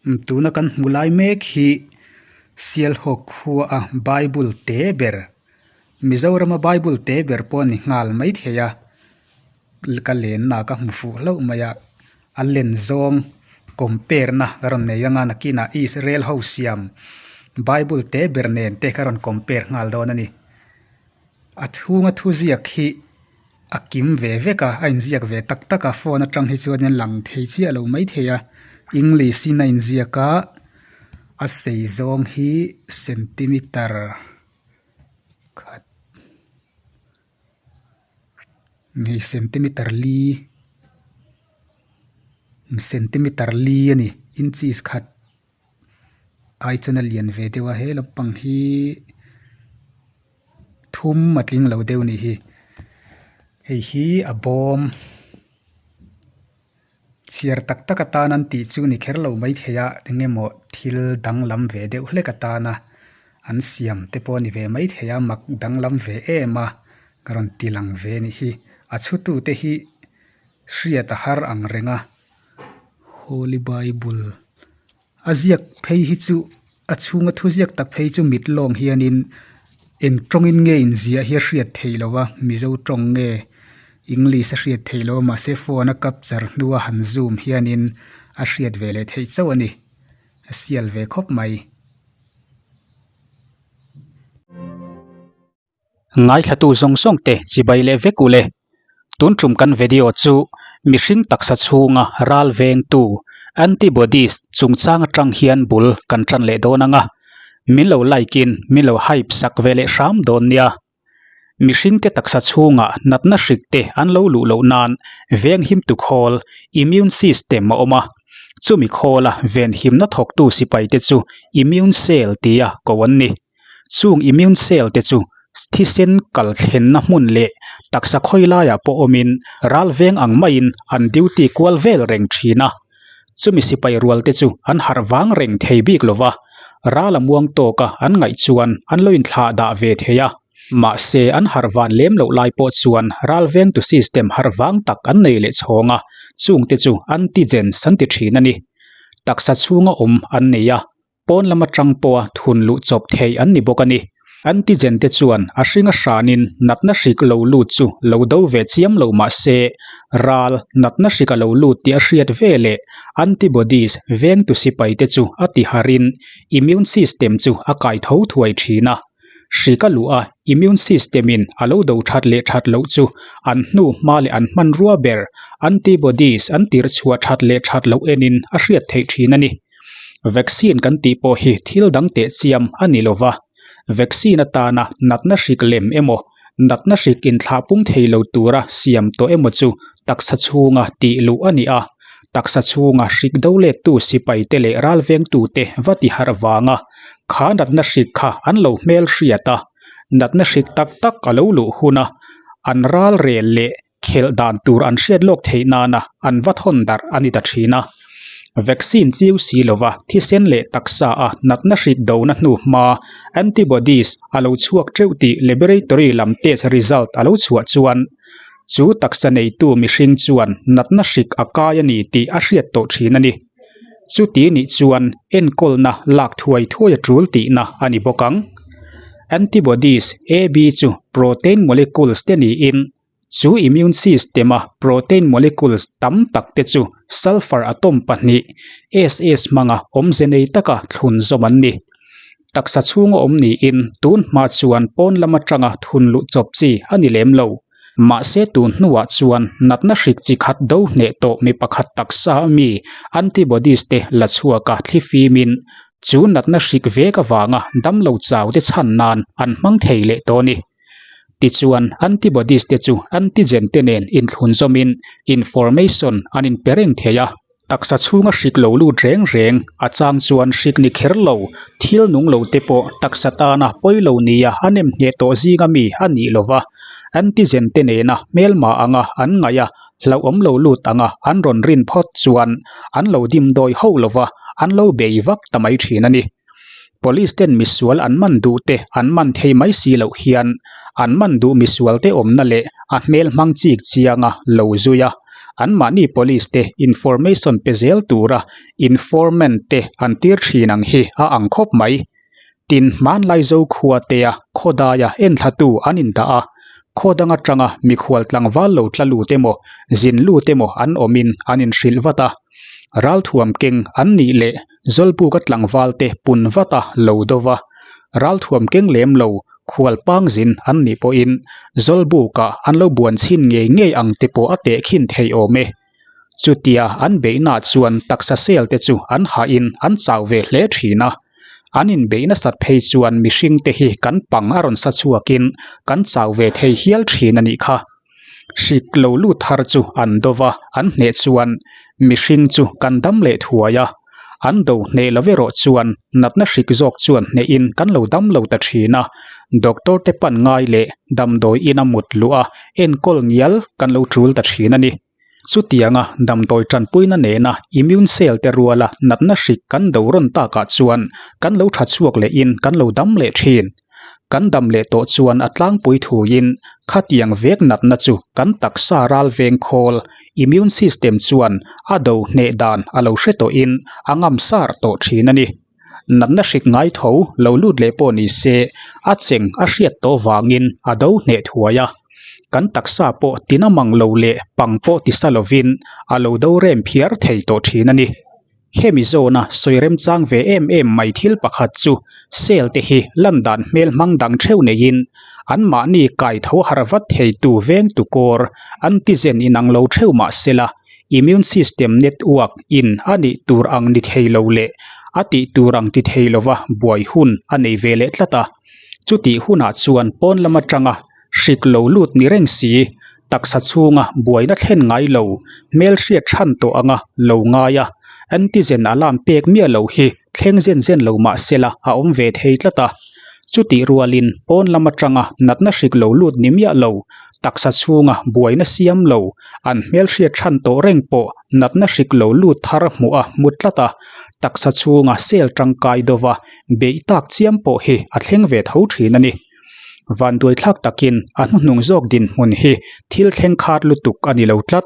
Tuna kan hmu lai mek hi Sialhawk khua a Bible te ber Mizorama Bible te ber pawh a ni nghal maithei a ka lenna ka hmu fuh hlauh mai a a len zawng compare na ka rawn nei anga nakinah Israel ho siam Bible te ber nen te ka rawn compare nghal dawn a ni a chhunga thuziak hi. A kim ve vek a, a inziak ve tak tak a, phone atang hi chuan in lang thei chiah lo maithei a, english in a inziak a, a sei zawng hi centimeter khat hei centimeter li centimeter li a ni inches khat ai chuan a lian ve deuh a he lampang hi. Thum a tling lo deuh nih hi hei hi a bawm chhiar tak tak atan an tih chu ni kher lo maithei a eng emaw thil danglam ve deuh hlek atana an siam te pawh a ni ve maithei a mak danglam ve em a ka rawn ti lang ve a nih hi a chhutu te hi hriat a har ang reng a holy bible. A ziak phei hi chu a chhunga thu ziak tak phei chu mit lawng hianin eng tawngin nge inziah hi a hriat theih loh a mizo tawng nge english a hriat theih loh a mahse phone a capture hnua han zoom hianin a hriat ve leh theih chauh a ni a sial ve khawp mai. Ngaithlatu zawng zawng te chibai leh vek u le. Tun tum kan video chu mihring taksa chhunga ral vengtu antibodies chungchang atang hian bul kan tan leh dawn ang a, min lo like in min lo hype sak ve leh hram dawn nia. Mihring te taksa chhunga natna hrik te an lo luh loh nan veng himtu khawl immune system a awm a, chumi khawla venhimna thawktu sipai te chu immune cell tia ko an ni. Chung immune cell te chu thisen kal thlenna hmun leh taksa khawi laiah pawh awmin ral veng ang maiin an duty kual vel reng thin a. Chumi sipai rual te chu an harh vang reng thei bik lo va, ral a muang tawka an ngaih chuan an lo inthlah dah ve thei a. Mahse an harh van lem loh lai pawh chuan ral vengtu system harh vang tak an nei leh chhawng a, chungte chu antigens an ti thin a ni. Taksa chhunga awm an nei a, Pawn lam atang pawha thun luh chawp theih an ni bawk a ni. Antigen te chuan a hringa hranin natna hrik lo lut chu lo do ve chiam lo mah se, ral natna hrik a lo lut tih a hriat ve leh antibodies vengtu sipai te chu a ti harin immune system chu a kai tho thuai thin a. Hrik a luh a immune system in a lo do that leh that loh chu an hnu hma leh an hmanrua ber antibodies an tirh chhuah that leh that loh enin a hriat theih thin a ni. Vaccine kan tih pawh hi thil dang teh chiam a ni lova, vaccine atana natna hrik lem emaw, natna hrik inthlah pung thei lo tura siam tawh emaw chu taksa chhunga tih luh a ni a, taksa chhunga hrik do lettu sipaite leh ralvengtute va ti harh vanga kha natna hrik kha an lo hmel hriat a, natna hrik tak tak a lo luh huna an ral rel leh khelh dan tur an hriat lawk theih nana an va thawn darh a ni ta thin a. Vaccine chiu si lova thisen leh taksa a natna hrik dona hnu hma antibodies a lo chhuak teuh tih laboratory lam test result a lo chhuah chuan chu taksa neitu mihring chuan natna hrik a kai a ni tih a hriat tawh thin a ni. Chuti nih chuan enkawlna lak thuai thuai a tul tihna a ni bawk ang. Antibodies AB chu protein molecules te niin Chu immune system-a protein molecules tam tak te chu sulfur atom pahnih, SS, hmanga awmze nei taka thlun zawm an ni. Taksa chhunga awm niin tun hma chuan pawn lam atanga thun luh chawp chi a ni lem lo. Mahse tun hnuah chuan natna hrik chi khat do hneh tawh mi pakhat taksa a mi antibodies te la chhuaka thli fimin chu natna hrik vek avanga damlo chau te chhan nan an hmang thei leh tawh a ni. Tichuan, antibodies te chu antigen te nen inthlun zawmin information an inpe reng thei a. Taksa chhunga hrik lo lut reng reng, a chang chuan hrik ni kher lo, thil nung lo te pawh taksa tana pawi lo nia a nem ngheh tawh zinga mi a nih lo va, antigen te nena hmelma anga an ngaih a, hlauhawm lo lut anga an rawn rin phawt chuan an lo dimdawi hauh lo va, an lo bei vak ta mai thin a ni. Police ten misual an man duh te an man thei mai si loh hian an man duh misual te awmna leh a hmel hmang chik chianga lo zui a. Anmahni police te information pe zel tura informant te an tir thin ang hi a ang khawp mai. Tin, hmanlai Zokhua tea khawdaia enthlatu an indah a, khaw dang atanga mikhual tlangval lo tla lut emaw, zin lut emaw an awmin an inhrilh vat a. Ralthuam keng an nih leh Zawlbuka tlangvalte pun vat a lo do va, ralthuam keng lem lo khual pangzin an nih pawhin Zawlbukah an lo buan chhin ngei ngei ang te pawh a tehkhin theih awm e. Chutia an beihnaah chuan taksa sel te chu an hahin an chau ve hle thin a. An inbeih nasat phei chuan mihring te hi kan pang a rawn sa chhuakin kan chau ve thei hial thin a nih kha. Hrik lo lut thar chu an do va, an hneh chuan mihring chu kan dam leh thuai a. An do hneh lo erawh chuan natna hrik zawk chuan hnehin kan lo dam lo ta thin a. Doctor te pan ngai leh damdawi ina mut luh a enkawl ngial kan lo tul ta thin a ni. Chutianga damdawi tanpuina nena immune cell te ruala natna hrik kan do rawn takah chuan kan lo tha chhuak lehin kan lo dam leh thin. Kan dam leh tawh chuan a tlangpui thuin khatiang vek natna chu kan taksa ral veng khawl, immune system, chuan a do hneh dan a lo hre tawhin a ngam sar tawh thin a ni. Natna hrik ngai tho lo lut leh pawh ni se, a cheng a hriat tawh vangin a do hneh thuai a. Kan taksa pawh tina mang lo leh pang pawh ti sa lovin a lo do rem phiar thei tawh thin a ni. Hemi zawna sawi remchang ve em em mai thil pakhat chu cell te hi lan dan hmel hmang dang theuh neiin anmahni kai tho harh vat theitu vengtu kawr antigen inang lo theuh mah sela, Immune system network in a nih tur ang ni thei lo leh a tih tur ang ti thei lova buai hun a nei ve leh tlat a. Chutih hunah chuan pawn lam atanga hrik lo lut ni reng si, taksa chhunga buaina thlen ngai lo, hmelhriat chhan tawh anga lo ngai a, antigen alarm pek miah lo hi thleng zen zen lo mah sela a awm ve thei tlat a. Chutih rualin pawn lam atanga natna hrik lo lut ni miah lo, taksa chhunga buaina siam lo, an hmelhriat chhan tawh reng pawh natna hrik lo lut thar hmuh a hmu tlat a, taksa chhunga cell tangkai dova beih tak chiam pawh hi a thleng ve tho thin a ni. Vanduaithlak takin a hnuhnung zawk dinhmun hi thil thleng khat lutuk a ni lo tlat.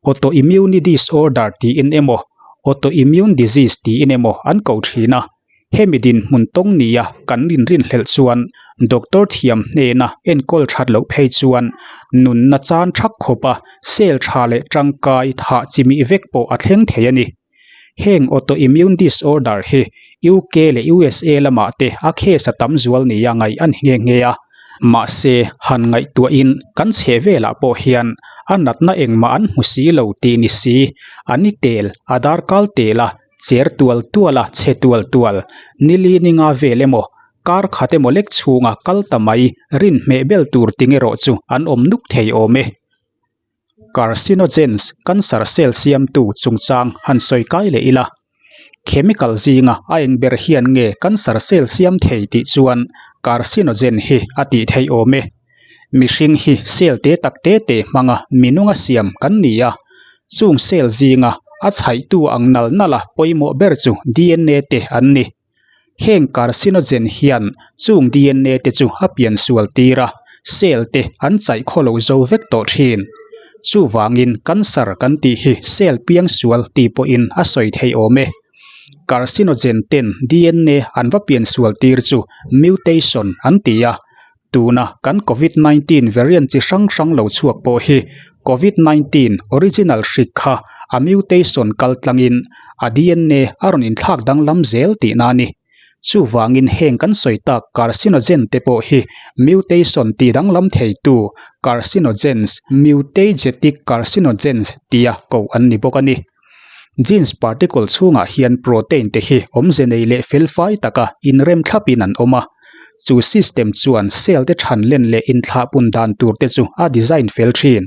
Autoimmune disorder tiin emaw, autoimmune disease tiin emaw an ko thin a. Hemi dinhmun tawng nia kan inrinhlelh chuan doctor thiam hnena enkawl that loh phei chuan nunna chan thak khawpa cell tha leh tangkai thah chimih vek pawh a thleng thei a ni. Heng autoimmune disorder hi UK leh USA lamah te a case a tam zual nia ngaih a ni nghe nghe a. Mahse, han ngaihtuahin kan chheh velah pawh hian a natna engmah an hmu si lo tih ni si, a ni tel, a darkal tel a, cher tual tual a, chhe tual tual, nili ninga vel emaw, kar khat emaw lek chhunga kal ta mai rin hmeh bel tur ting erawh chu an awm nuk thei awm e. Carcinogens, cancer cell siamtu chungchang han sawi kai leh ila. Chemical zinga a eng ber hian nge cancer cell siam thei tih chuan carcinogen hi a tih theih awm e. Mihring hi cell te tak te te hmanga minunga siam kan ni a, chung cell zinga a chhaihtu ang nal nala pawimawh ber chu DNA te an ni. Heng carcinogen hian chung DNA te chu a pian sual tir a, cell te an chaih khaw lo zo vek tawh thin. Chuvangin cancer kan tih hi cell piang sual ti pawhin a sawi theih awm e. Carcinogen ten DNA an va pian sual tir chu mutation an ti a, Tuna kan Covid 19 variant chi hrang hrang lo chhuak pawh hi Covid 19 original hrik kha a mutation kal tlangin a DNA a rawn inthlak danglam zel tihna a ni. Chuvangin heng kan sawi tak carcinogen te pawh hi mutation ti danglam theitu carcinogens, mutagetic carcinogens, tia koh an ni bawk a ni. Genes particle chhungah hian protein te hi awmze nei leh felfai taka inrem thlapin an awm a. Chu system chuan cell te than len leh inthlahpun dan tur te chu a design fel thin.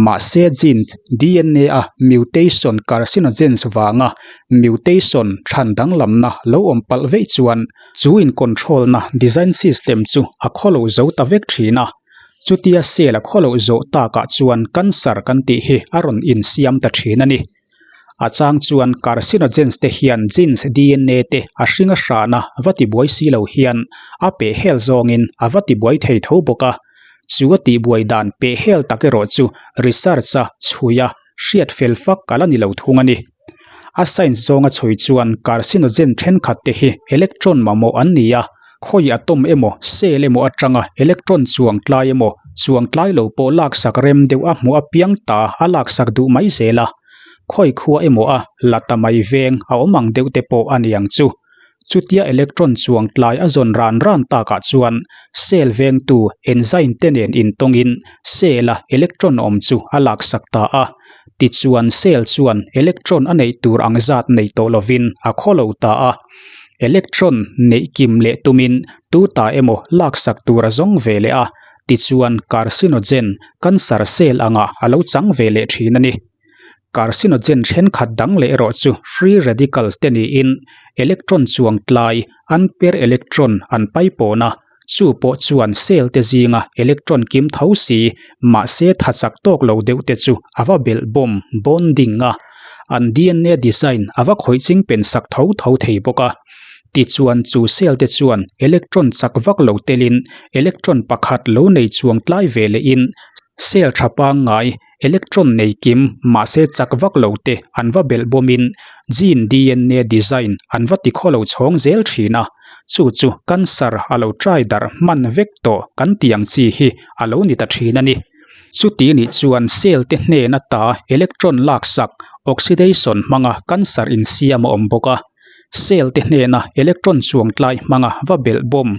Mahse genes DNA a mutation carcinogens vanga mutation than danglamna lo awm palh veih chuan chu in control na design system chu a khawlo zo ta vek thin a. Chutia cell a khawloh zawh takah chuan cancer kan tih hi a rawn insiam ta thin a ni. A chang chuan carcinogens te hian genes DNA te a hring a hrana va tibuai si lo hian a peh hel zawngin a va tibuai thei tho bawk a. Chu a tihbuai dan peh hel tak erawh chu research a chhui a. hriat fel fak a la ni lo thung a ni. A science zawnga chhui chuan carcinogen thenkhat te hi electron mamawh an ni a, khawi atom emaw cell emaw atanga electron chuang tlai emaw chuang tlai lo pawh laksak rem deuh a hmuh apiang ta a laksak duh mai zel a, khawi khua emaw a la ta mai veng a awm ang deuh te pawh a ni ang chu. Chutia electron chuang tlai a zawn ran ran takah chuan cell vengtu enzyme te nen intawngin cell-a electron awm chu a laksak ta a. Tichuan cell chuan electron a neih tur ang zat nei tawh lovin a khaw lo ta a. Electron neih kim leh tumin tu ta emaw laksak tur a zawng ve leh a, tichuan carcinogen, cancer cell angah a lo chang ve leh thin a ni. Carcinogen thenkhat dang leh erawh chu free radicals te niin electron chuang tlai unpaired electron an paipawn a, chu pawh chuan cell te zinga electron kim tho si mahse tha chak tawk lo deuh te chu a va belh bawm, bonding, a, an DNA design a va khawih ching pen sak tho tho thei bawk a. Tichuan chu cell te chuan electron chak vak lo telin electron pakhat lo nei chuang tlai ve lehin cell tha pangngai Electron nei kim mahse chak vak lo te an va belh bawmin gene DNA design an va ti khaw lo chhawng zel thin a, chu chu cancer a lo try darh hman vek tawh kan tih ang chi hi a lo ni ta thin a ni. Chuti nih chuan cell te hnen ata electron laksak oxidation hmanga cancer insiam a awm bawk a, cell te hnena electron chuang tlai hmanga va belh bawm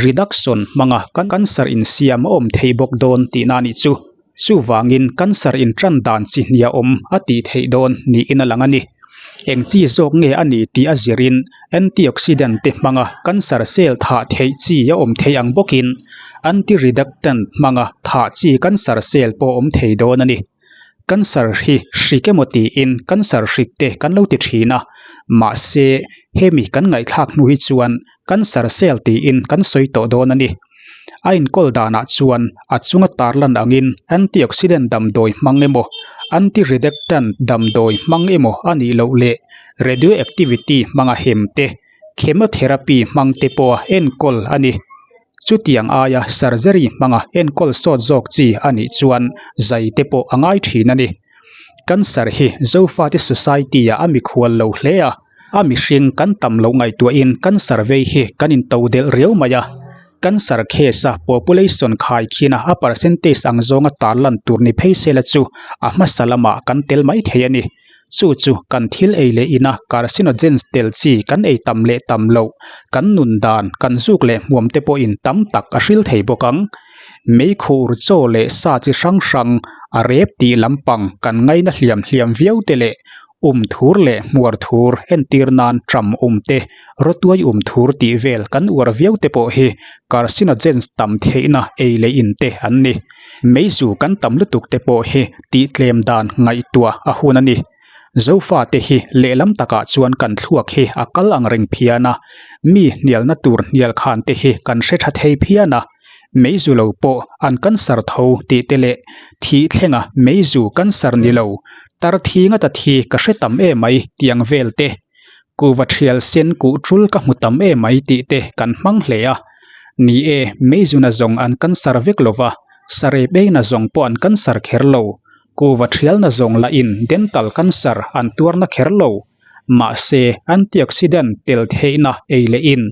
reduction hmanga cancer insiam a awm thei bawk dawn tihna a nih chu. Chuvangin cancer intan dan chi hnia awm a tih theih dawn niin a lang a ni. Eng chi zawk nge a ni tih a zirin antioxidant te hmanga cancer cell thah theih chi a awm thei ang bawkin anti-reductant hmanga thah chi cancer cell pawh awm thei dawn a ni. Cancer hi hrik emaw tiin cancer hrik te kan lo ti thin a, mahse hemi kan ngaihthlak hnu hi chuan cancer cell tiin kan sawi tawh dawn a ni. A inkawl danah chuan a chunga tarlan angin antioxidant damdawi hmang emaw, anti-reductant damdawi hmang emaw a nih loh leh radioactivity hmanga hem te, chemotherapy hmang te pawha enkawl a ni. Chutiang aia surgery hmanga enkawl sawt zawk chi a nih chuan zai te pawh a ngai thin a ni. Cancer hi Zofate society-ah a mikhual lo hle a. A mihring kan tam loh ngaihtuahin cancer vei hi kan into delh riau mai a, cancer case a population khai khina a percentage ang zawnga tarlan tur ni phei sela chu a hmasa lamah kan tel mai thei a ni. Chu chu kan thil ei leh ina carcinogens tel chi kan ei tam leh tam loh, kan nun dan, kan zuk leh hmuam te pawhin tam tak a hril thei bawk ang. Meikhur chaw leh sa chi hrang hrang a rep tih lampang kan ngaina hliam hliam viau te leh Um thur leh hmuar thur entir nan tram um te, rawtuai um thur tih vel kan uar viau te pawh hi carcinogens tam theihna ei leh in te an ni. Meizu kan tam lutuk te pawh hi tih tlem dan ngaihtuah a hun a ni. Zofa te hi lehlam takah chuan kan thluak hi a kal ang reng phian a, mi hnialna tur hnial khan te hi kan hre tha thei phian a, meizu lo pawh an cancer tho tih te leh thih thlenga meizu cancer ni lo Tar thi ngata thi ka hre tam em mai tiang vel te, kuva thial sen kuh tul ka hmu tam em mai tih te kan hmang hle a. Ni e, meizuna zawng an cancer vek lo va, sarep eina zawng pawh an cancer kher lo, kuva thialna zawng lahin dental cancer an tuarna kher lo. Mahse, antioxidant tel theihna ei leh in,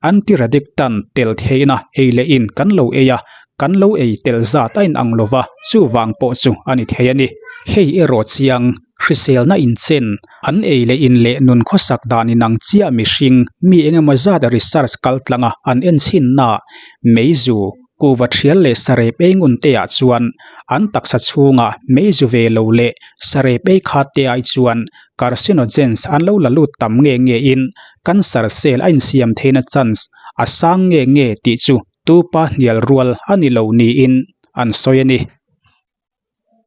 antiradictant tel theihna ei leh in kan lo ei a, kan lo ei tel zat a inang lo va, chuvang pawh chu a ni thei a ni. Hei erawh chiang, hriselna inchen, an ei leh in leh nun khawsak dan inang chiah mihring mi engemaw zat research kal tlanga an enchhinnaah meizu, Kuva thial leh sarep ei ngun te ah chuan an taksa chhungah meizu ve lo leh sarep ei khat te ai chuan carcinogens an lo la lut tam nge nge in cancer cell a insiam theihna chance a sang nge nge tih chu tupa hnial rual a ni lo niin an sawi a ni.